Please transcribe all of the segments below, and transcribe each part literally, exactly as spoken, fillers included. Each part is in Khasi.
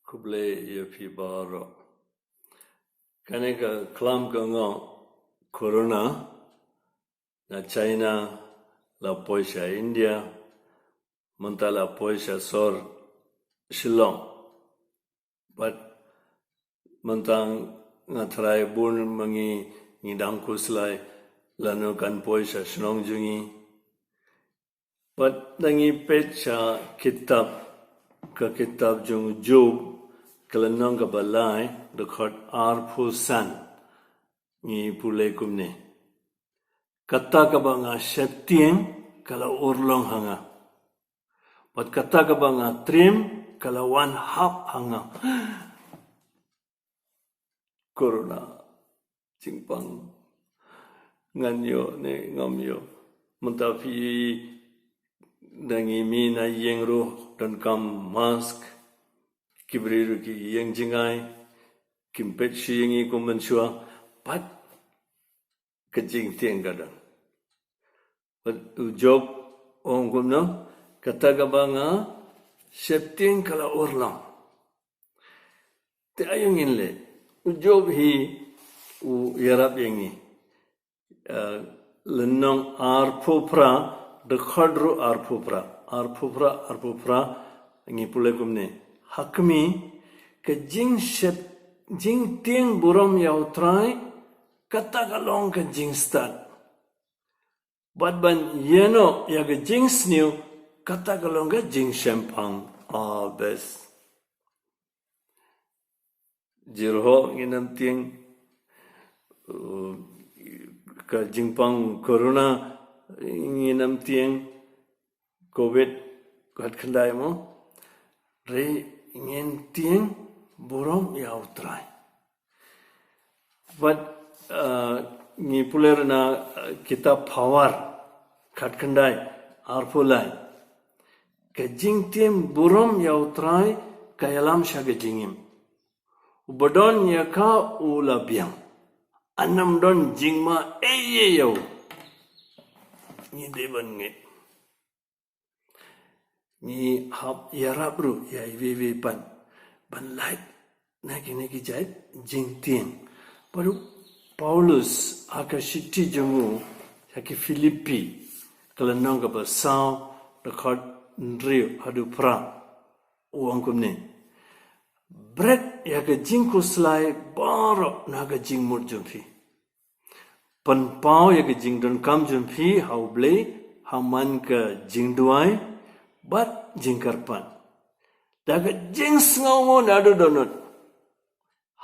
Khublei ïa phi baroh. Kane ka klam ka ngok corona na China la poi sha India, mynta la poi sha sor Shillong. Bad mynta nga tharai bun ma ngi ngi dang khuslai lano kan poi sha shnong jong ngi. Bad da ngi peit sha kitab, ka kitab jong u Job, ka lynnong kaba lai, dkhot arphew san, ngi pule kumne. Kata kaba nga sheptieng ka la urlong ha nga. Bad kata kaba nga triem ka la wan hap ha nga. Corona, jingpang. Ngan ïoh ne ngam ïoh. Mynta phi da ngi mih na ïing ruh donkam mask. Ki briew ruh ki ïeng jngai. Kim peit shuh ïa ngi kum mynshuwa. Bad ka jingtieng ka don. Bad u Job u ong kumno, kata kaba nga sheptieng ka la urlong. Te aïu ngin leh, u Job hi u ïarap ïa ngi. Eh, lynnong arphew phra, dkhot ruh arphew phra, arphew phra, arphew phra, ngi pule kumne. Ha khmih, ka jingshep, jingtieng burom ïa u Trai, kata ka long ka jingstad. Bad ban ïehnoh ïa ka jingsniew, kata ka long ka jingshemphang. Ah, best. Jyrhoh ngin ym tieng, uh, ka jingpang corona ngin ym tieng, covid khatkhyndai mo. Hynrei ngin tieng burom ïa u Trai. Bad, uh, ngi pule ruh na, uh, kitab Phawar khatkhyndai arphew lai. Ka jingtieng burom ïa u Trai ka ïalam sha ka jingim. Uba don ïa ka u la biang. Ym don jingma ei ei ïa u. Ngi dei ban ngeit. Ngi hap ïarap ruh ïa iwei iwei pat ban lait na kine ki jait jingtieng. Bad u Paulus ha ka shithi jong u ha ki Philippi, ka lynnong kaba saw, dkhot hynriew haduh phra, u ong kumne. Bret ïa ka jingkhuslai baroh na ka jingmut jong phi. Pynpaw ïa ka jingdonkam jong phi ha u Blei ha man ka jingduwai bad jingkyrpad. Da ka jingsngewnguh naduh dohnud.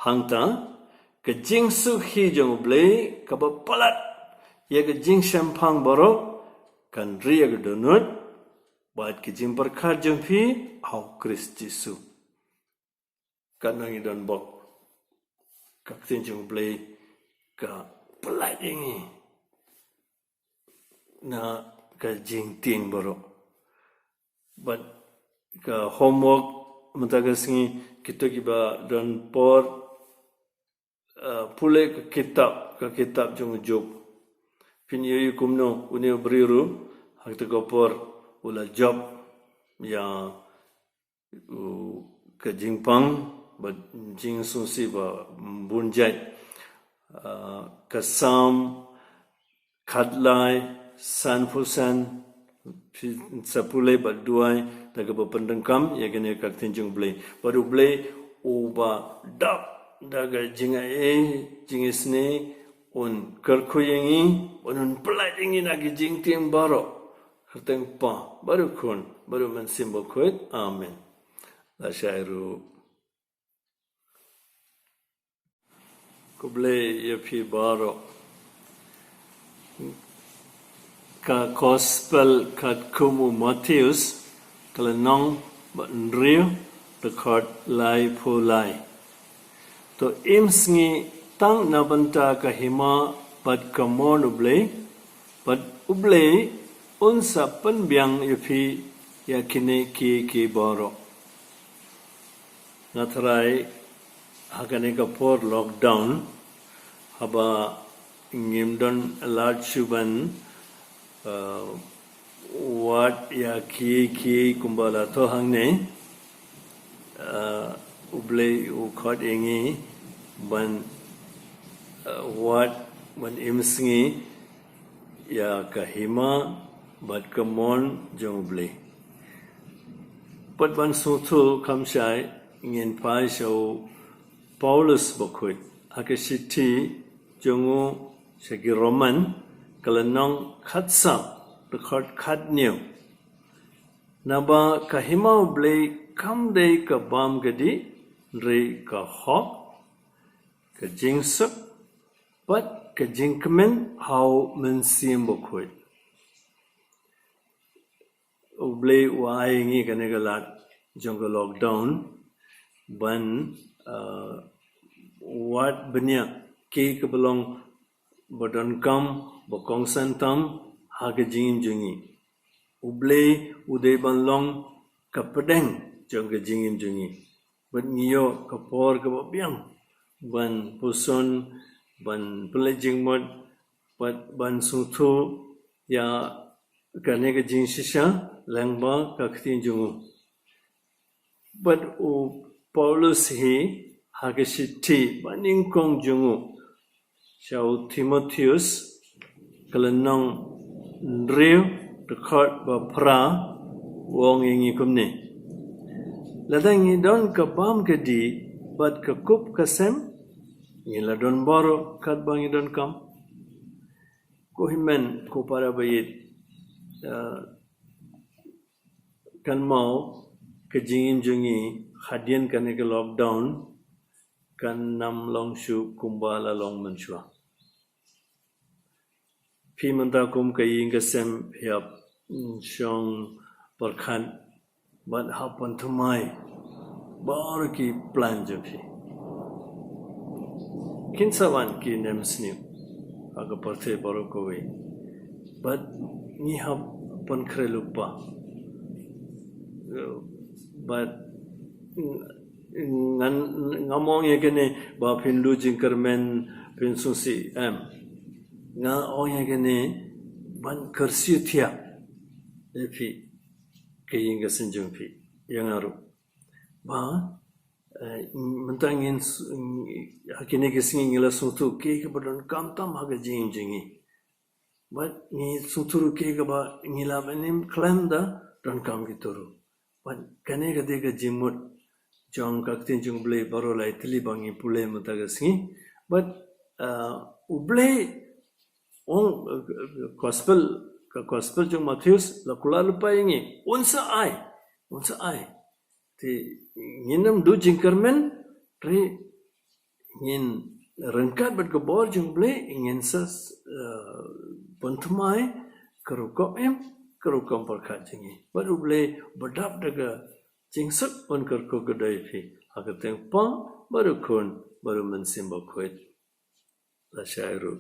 Hangta ka jingsuk hi jong u Blei kaba palat ïa ka jingshemphang baroh kan ri ïa ka dohnud bad ka jingpyrkhat jong phi ha u Khrist Jisu. Katno ngi don bok. Ka ktien jong u Blei ka pynlait ïa ngi na ka jingtieng baroh. Bad ka homework mynta ka sngi, kito kiba don por, uh, pule ka kitab, ka kitab jong u Job. Phin ïohi kumno une u briew ruh ha kata ka por u la jop ïa u, ka jingpang bad jingsngewsih ba bun jait. Ah, ka Salm khatlai, sanphew san, phi sa pule bad duwai da kaba pyndonkam ïa kane ka ktien jong u Blei. Bad u Blei uba dap da ka jingai, jingisynei, un kyrkhu ïa ngi, un, un pynlait ïa ngi na ki jingtieng baroh. Kyrteng Kpa, bad u Khun, bad u Mynsiem Bakhuid. Amen. Lashai ruh. Khublei ïa phi baroh. Ka Gospel katkum u Mathaios, ka lynnong ba hynriew, dkhot laiphew lai. To im sngi tang na bynta ka hima bad ka mon u Blei, bad u Blei un sa pynbiang ïa phi ïa kine kiei kiei baroh. Nga tharai ha kane ka por lockdown, haba ngim don lad shuh ban, uh, wad ïa kiei kiei kumba la thoh hangne, uh, u Blei u khot ïa ngi ban, uh, wad, ban im sngi ïa ka hima bad ka mon jong u Blei. Bad ban sngewthuh kham shai ngin phai sha u Paulus bakhuid ha ka shithi jong u sha ki Roman, ka lynnong khatsaw, dkhot khathynñiew. Naba ka hima u Blei kam dei ka bam ka dih, hynrei ka hok, ka jingsuk bad ka jingkmen ha u Mynsiem Bakhuid. U Blei u ai ngi kane ka lad jong ka lockdown ban, uh, wad bniah ki kaba long ba donkam, ba kongsan tam ha ka jingim jong ngi. U Blei u dei ban long ka pdeng jong ka jingim jong ngi. Bad ngi ïoh ka por kaba biang ban puson, ban pynleit jingmut, bad ban sngewthuh ïa kane ka jingshisha lyngba ka ktien jong u. Bad u Paulus hi ha ka shithi banyngkong jong u sha u Timotheus, ka lynnong hynriew, dkhot ba phra, u ong ïa ngi kumne: Lada ngi don ka bam ka dih bad ka kup ka sem, ngi la don baroh katba ngi donkam. Ko hynmen ko para ba ïeit, uh, kan mut ka jingim jong ngi hadien kane ka lockdown kan ym long shuh kumba la long mynshuwa. Phi mynta kum ka ïing ka sem phi hap, mm, shong pyrkhat bad hap pynthymmai baroh ki plan jong phi. Kin sa wan ki nemsniew ha ka pyrthei baroh kawei. Bad ngi hap pynkhreh lypa. Bad ngan, ngam ong ïa kane ba phin duh jingkyrmen, phin sngewsih, em. Nga ong ïa kane ban kyrsiew thiah ïa phi, ka ïing ka sem jong phi, ïa nga ruh. Ba, eh, mynta ngin s-, ha kine ki sngi ngi la sngewthuh kiei kiba donkam tam ha ka jingim jong ngi. Bad ngi sngewthuh ruh kiei kiba ngi lah ban im khlem da donkam kito ruh. Bad kane ka dei ka jingmut jong ka ktien jong U Blei baroh lai tylli ba ngi pule mynta ka sngi. Bad, uh, U Blei, ong, uh, gospel, ka gospel jong Mathaios la kular lypa ïa ngi, un sa ai, un sa ai. Te ngin ym duh jingkyrmen, hynrei ngin ryngkat bad ka bor jong U Blei, ngin sa, eh, pynthymmai ka rukom im, ka rukom pyrkhat jong ngi. Bad U Blei ba dap da ka jingsuk un kyrkhu kyrdoh ïa phi ha ka kyrteng U Kpa bad U Khun bad U Mynsiem Bakhuid. Lashai ruh.